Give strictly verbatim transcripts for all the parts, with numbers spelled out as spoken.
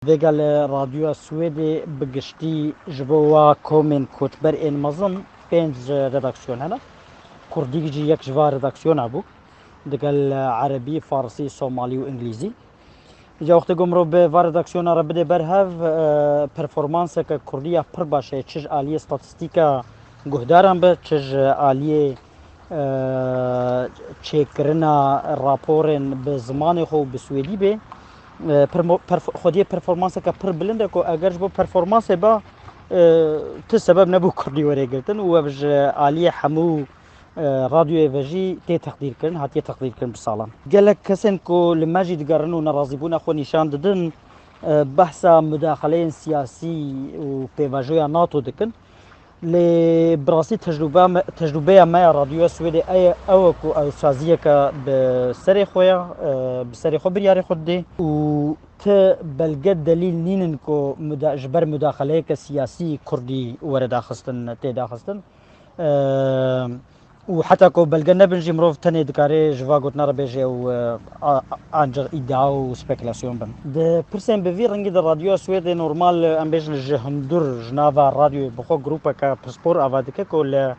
Vêga li Radyoya Swêdê bi giştî ji bo wa komên koçber ên mezin pênc redaksiyon hene. Kurdî jî yek ji va redaksiyona bû. Digel erebî, farsî, somalî û îngilîzî. Îca wextê ku mirov bi va redaksiyona re bide ber hev, e, performanseke kurdî ya pir baş heye, çi ji aliyê statîstîka guhdaran be, çi ji aliyê, e, çêkirina raporên bi zimanê xwe û bi swêdî bê. E, permo-, perf-, xwediyê performanseke pir bilind e ku eger ji bo performansê ba, e, ti sebeb nebû kurdî were girtin û ev ji aliyê hemû e, radyoyê ve jî tê teqdîrkirin, hatiye teqdîrkirin bi salan. Gelek kesên ku li me jî digerin û nerazîbûna xwe nîşan didin, e, behsa mudaxeleyên siyasî û pêvajoya NATO dikin. Lê bi rastî tecrûbe me, tecrûbeya me ya Radyoya Swêdê eye, ew e ku ew saziyeke bi serê xwe ya, e, bi serê xwe biryarê xwe didê û ti belge delîl nînin ku muda-, ji ber mudaxeleyeke siyasî kurdî were daxistin, tê daxistin. Eee, û heta ku belge nebin jî mirov tenê dikare ji va gotina re bêje û, e, a-, a-, ancaq îdia û spekulasyon bin. Di pirsên bi vî rengî de Radyoya Swêdê normal, e, em bêjin ji hundur, ji nava radyoyê bi xwe grûpeke pispor ava dike ku li,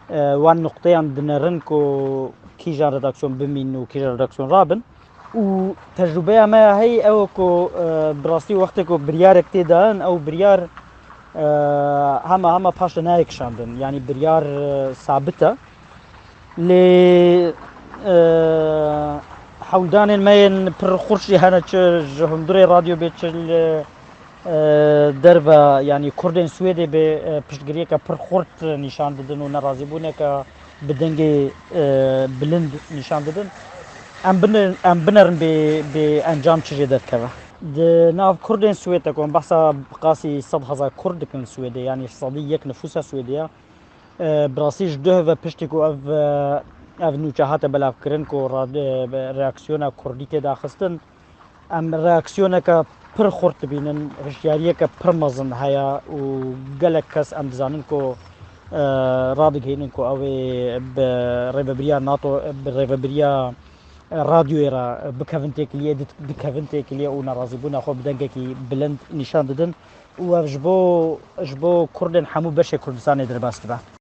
e, wan nuqteyan dinerin ku kîjan redaksiyon bimînin û kîjan redaksiyon rabin. Û tecrûbeya me ya heyî ew e ku, e, bi rastî wextê ku biryarek tê dan, ew biryar, e, hema hema paş de nayê kişandin. Yanî biryar, e, sabit e. Lê, e, hewldanên me yên pir xurt jî hene, çi ji hundirê radyo bê, çi li, e, derve, yanî Kurdên Swêdê bê, e, piştgiriyeke pir xurt nîşan didin û nerazîbûneke bi dengê, e, bilind nîşan didin. Em bine-, em binerin bê, bê encam çi jê derdikeve. Di nav Kurdên Swêd de ku em behsa bi qasî sed hezar Kurd dikin li Swêdê, yanî sedî yek nifûsa Swêdê ye. E, bi rastî ji duh ve piştî ku ev, e, ev nûçe hate belavkirin ku rad-, e, reaksiyona Kurdî tê daxistin, em reaksiyoneke pir xurt dibînin, hişyariyeke pir mezin heye û gelek kes em dizanin ku, e, radigihînin ku ew ê bi rêvebiriya NATO, bi rêvebiriya, e, radyoyê re bikevin têkiliyê, di-, dikevin têkiliyê û nerazîbûna xwe bi dengekî bilind nîşan didin û ev ji bo, ji bo Kurdên hemû beşê Kurdistanê derbas dibe.